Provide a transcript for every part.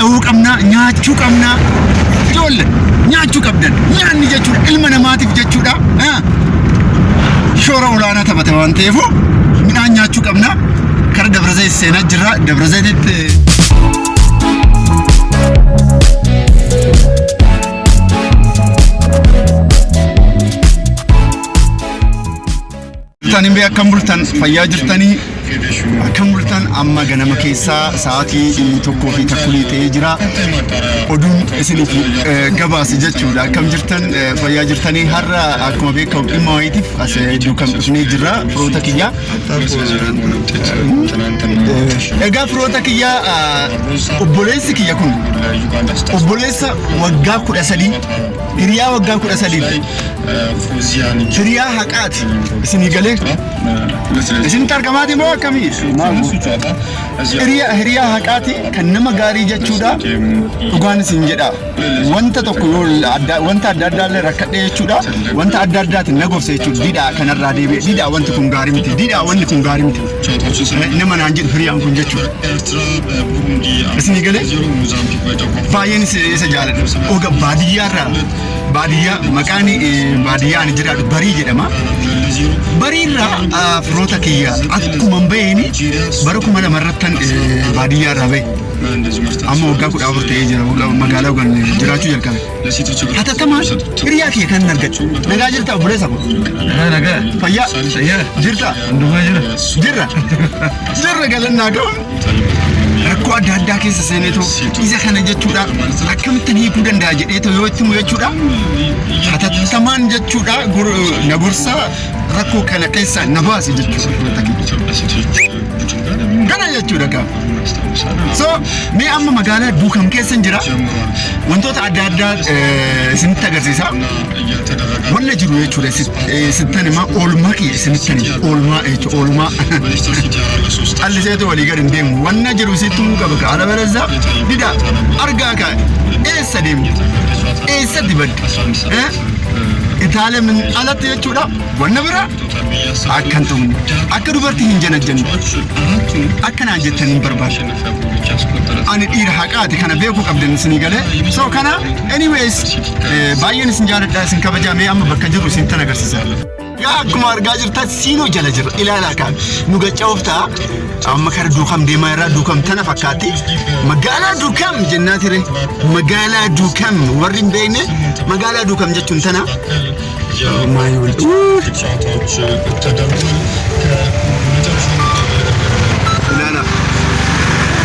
Dha'uu qabna, nyaachuu qabna. Ijoollee nyaachuu qabdan. Nyaanni jechuudha ilma namaatiif jechuudha. Shoora olaanaa taphata waan ta'eef midhaan nyaachuu qabna. Kara Dabra Zayit seenaa jirra. Dabra Zayititti Bultan hin akkam bultan fayyaa jirtanii akkam bultan amma ganama keessaa sa'aatii tokkoo fi takkulii ta'ee jira. Oduun isiniif gabaase jechuudha. Akkam jirtan fayyaa jirtanii har'a akkuma beekamu dhimma wayiitiif as duukam dhufnee jirra firoota kiyya. Egaa firoota kiyya obboleessi kiyya kun obboleessa waggaa 13 hiriyaa waggaa 13 Hiriyaa haqaati. Isinii galee? Isinitti argamaati moo akkamii? Hiriyaa hiriyaa haqaati kan nama gaarii jechuudha. Dhugaan isin jedha. Wanta tokko yoo adda wanta adda addaa illee rakkadhe jechuudha. Wanta adda addaatiin na gorsa jechuudha. Didhaa kanarraa deebi'e. Didhaa wanti kun gaarii miti. Didhaa wanti kun gaarii miti. Nama naan jedhu hiriyaan kun jechuudha. Isinii galee? Baay'een isa jaaladha. Oga baadiyyaarraa Baadiyyaa maqaan baadiyyaa ani jiraadhu Barii jedhama. Bariirraa firoota kiyya akkuma baheen bara 2000 irrattan baadiyyaa irraa bahe. Amma waggaa 14 ta'ee jira magaalaa Ugan jiraachuu jalqabe. Hatattamaan hiriyaa kiyya kan argadhe. Nagaa jirta obboleessa koo? Nagaa nagaa. Fayyaa? Fayyaa. Jirta? Hundumaa jira. Jirra. Jirra galannaa ga'u. Rakkoo adda addaa keessa seeneetoo isa kana jechuudha akkamittan hiikuu danda'a jedheetoo yoo itti himu jechuudha hatattamaan jechuudha na gorsaa rakkoo kana keessaa na baase jechuudha. Kana jechuudha gaa. So mee amma magaalaa Duukam keessa jira wantoota adda addaa isinitti agarsiisa. Wanna jiru jechuudha sittan himaa oolmaa kiyya isinittan hima oolmaa jechuudha oolmaa. Calliseetu walii gad hin deemu wanna jiru sitti himuu qaba ka ala balazza dida argaa ka eessa deemte eessatti badde Itaaliyaa alatti jechuudha wanna biraa akka hin tuqne akka dubartii hin janajjanne akka naan jettan hin barbaadu. Ani dhiira haqaati kana beekuu qabdan isinii galee so kana anyways baay'een isin jaaladha isin kabajaa mee amma bakka jiru isin tan agarsiisa. Yaa akkuma argaa jirtan siinoo jala jira ilaalaa kaan nu gacca'uuf ta'a amma kara Duukam deemaa irraa Duukam tana fakkaatti magaalaa Duukam jennaa ture magaalaa Duukam warri hin beekne magaalaa Duukam jechuun tana. Ilaala.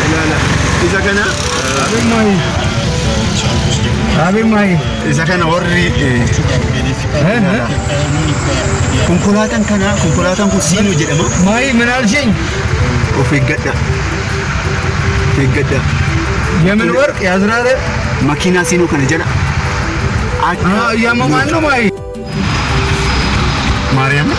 Ilaala. Isa kana isa kana warri konkolaataan kana konkolaataan kun siinoo jedhama. Maayi ምን አልሽኝ? Of eeggadha. Of eeggadha. የምን ወርቅ ያዝራረ Makiinaa siinoo kana jala akka እያመማን ነው ማይ Maariyaam.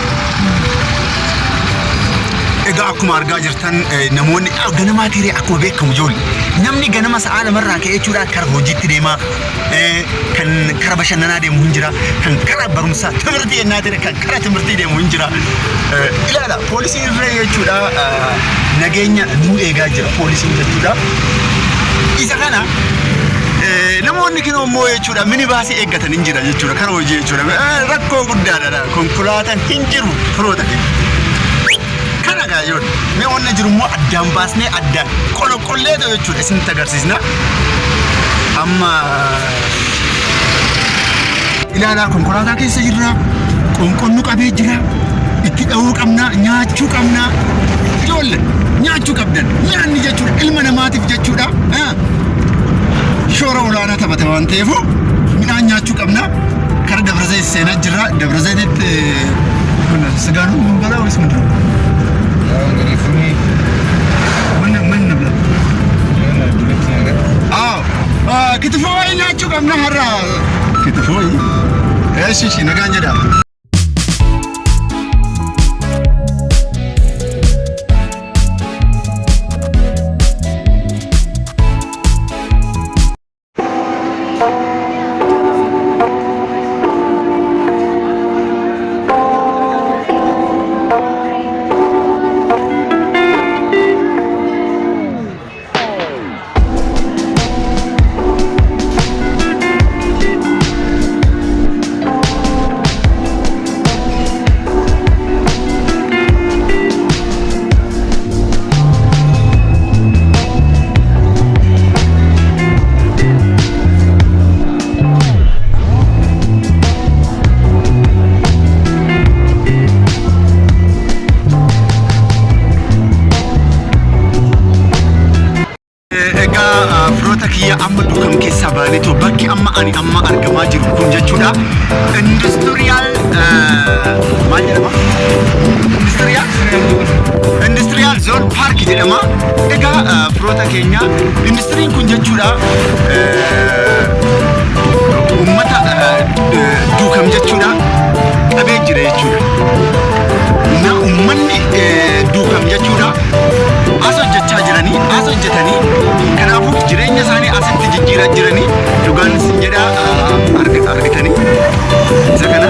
Egaa akkuma argaa jirtan namoonni ganamaa tiree akkuma beekamu ijoollee namni ganama sa'a lamarraa ka'ee jechuudha kara hojiitti deema kan kara bashannanaa deemu hin jira kan kara barumsaa timirtii ennaa ture kan kara timirtii deemu hin jira ilaala poolisiin irra jechuudha nageenya nuu eegaa jira poolisiin jechuudha isa kana namoonni kinoo immoo jechuudha minibaasii eeggatan hin jira jechuudha kara hojii jechuudha rakkoo guddaadha konkolaataan hin jiru firoota keenya. Kana gaa yoo mee wanna jiru immoo addaan baasnee addaan qoloqolleetu jechuudha isinitti agarsiisna. Amma ilaalaa konkolaataa keessa jirra qonqonnu qabee jira itti dha'uu qabna nyaachuu qabna ijoollee nyaachuu qabdan nyaanni jechuudha ilma namaatiif jechuudha shoora olaanaa taphata waan ta'eef midhaan nyaachuu qabna kara Dabra Zayit seenaa jirra Dabra Zayititti ስጋ ነው የምንበላ ወይስ ምንድን ነው? ምን ምን እንብላ? አዎ ክትፎ nyaachuu qabna har'a ክትፎ እሺ እሺ nagaan jedha. Egaa firoota kiyya, amma Duukam keessaa baaneetoo bakki amma ani amma argamaa jiru kun jechuudha. Industrial maal jedhama? Industrial Zone Park jedhama. Egaa firoota keenya, industiriin kun jechuudha uummata Duukam jechuudha qabee jira jechuudha. Na uummanni Duukam jechuudha as hojjechaa jiranii, as hojjetanii, kanaafuu jireenya isaanii asitti jijjiiraa jiranii. Dhugaan isin jedha, argitanii isa kana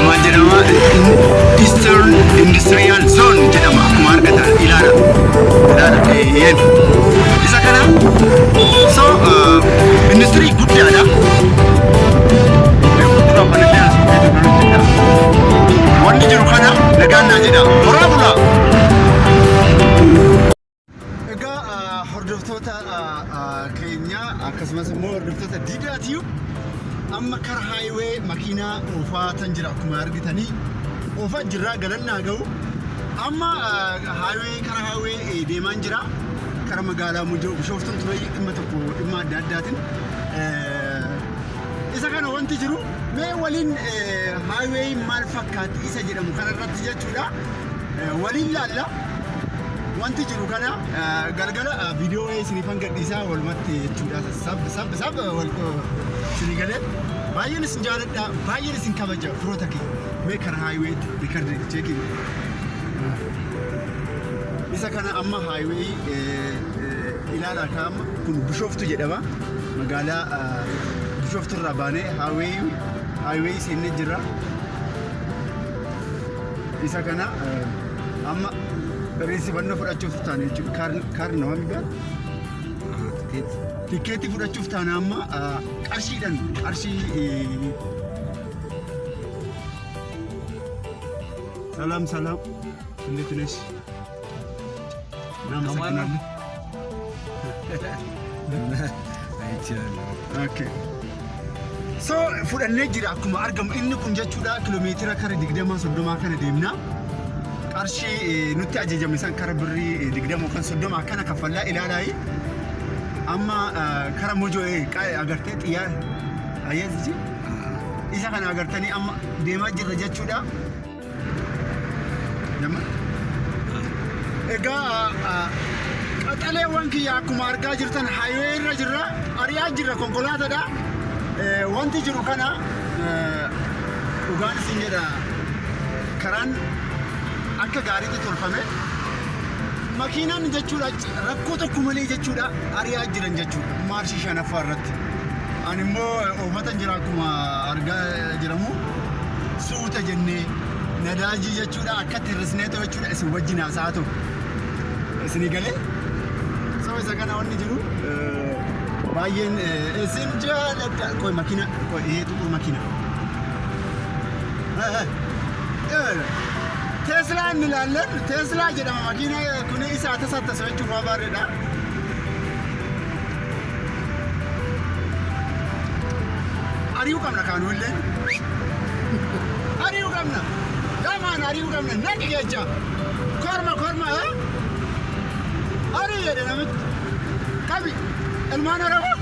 maal jedhama? Eastern Industrial Zone jedhama. Akkuma argatan, ilaala, ilaala, eeyyeen isa kana. So industirii guddaadha. Fuuldura kanallee as dhufee hojjedha. Wanni jiru kana nagaan naa jedha, horaa bulaa. Egaa hordoftoota keenya, akkasumas immoo hordoftoota Diidaatiyu, amma kara highway makiinaa oofaatan jira. Akkuma argitanii oofaa jirraa, galannaa ga'u. Amma highway, kara highway deemaan jira. Kara magaalaa Mujoo Bishooftuun ture, dhimma tokko, dhimma adda addaatiin. Isa kana wanti jiru mee waliin highway maal fakkaatti isa jedhamu kanarratti jechuudha. Waliin laalla. Wanti jiru kana galgala viidiyoo isiniifan gadhiisaa walumatti jechuudha. Sab sab sab wal isinii galee. Baay'een isin jaaladha, baay'een isin kabaja, firoota kee. Mee kara highwaytti record check. Isa kana amma highway ilaalaa kaa'ama. Kun Bishooftu jedhama. Magaalaa Bishooftu irraa baanee highway seennee jirra. Isa kana amma reessifannoo fudhachuuf taane jechuudha. Kaar nama migaa? Tikkeetii fudhachuuf taane amma qarshiidhaan, qarshii. ሰላም ሰላም፣ እንዴት ነሽ? እናመሰግናለን። አይቻልም። Okay. So fudhannee jira akkuma argamu inni kun jechuudha. Kiiloomeetira kara 20 30 kana deemna. Qarshii nutti ajajame san kara birrii 20 kan 30 akkana kaffallaa ilaalaayi. Amma kara Mojoo agartee xiyyaara ayyaasichi isa kana agartanii amma deemaa jirra jechuudha. Jamma. Egaa qaxaleewwan kiyya, akkuma argaa jirtan highway irra jirra, ari'aa jirra konkolaataadha. Wanti jiru kana dhugaan isin jedha, karaan akka gaariitti tolfame, makiinaan jechuudha rakkoo tokko malee jechuudha ari'aa jiran jechuudha maarshii shanaffaa irratti. Ani immoo oofatan jira akkuma argaa jiramu, suuta jennee nadaajii jechuudha akka tirrisneetu jechuudha isin wajjin haasa'aa ture. Isinii galee? So isa kana wanni jiru baay'een isin jaaladha. Qoy makiina, qoy ይሄ ጥቁር መኪና Tesla እንላለን። Tesla jedhama makiina kun isa tasattasa jechuun waa bareeda. Ari'uu qabna kaanuu illee. Ari'uu qabna. Lamaan ari'uu qabna. Naqi jecha. Korma korma. Arii jedhe namichi. Qabi. Ilmaan Oromoo.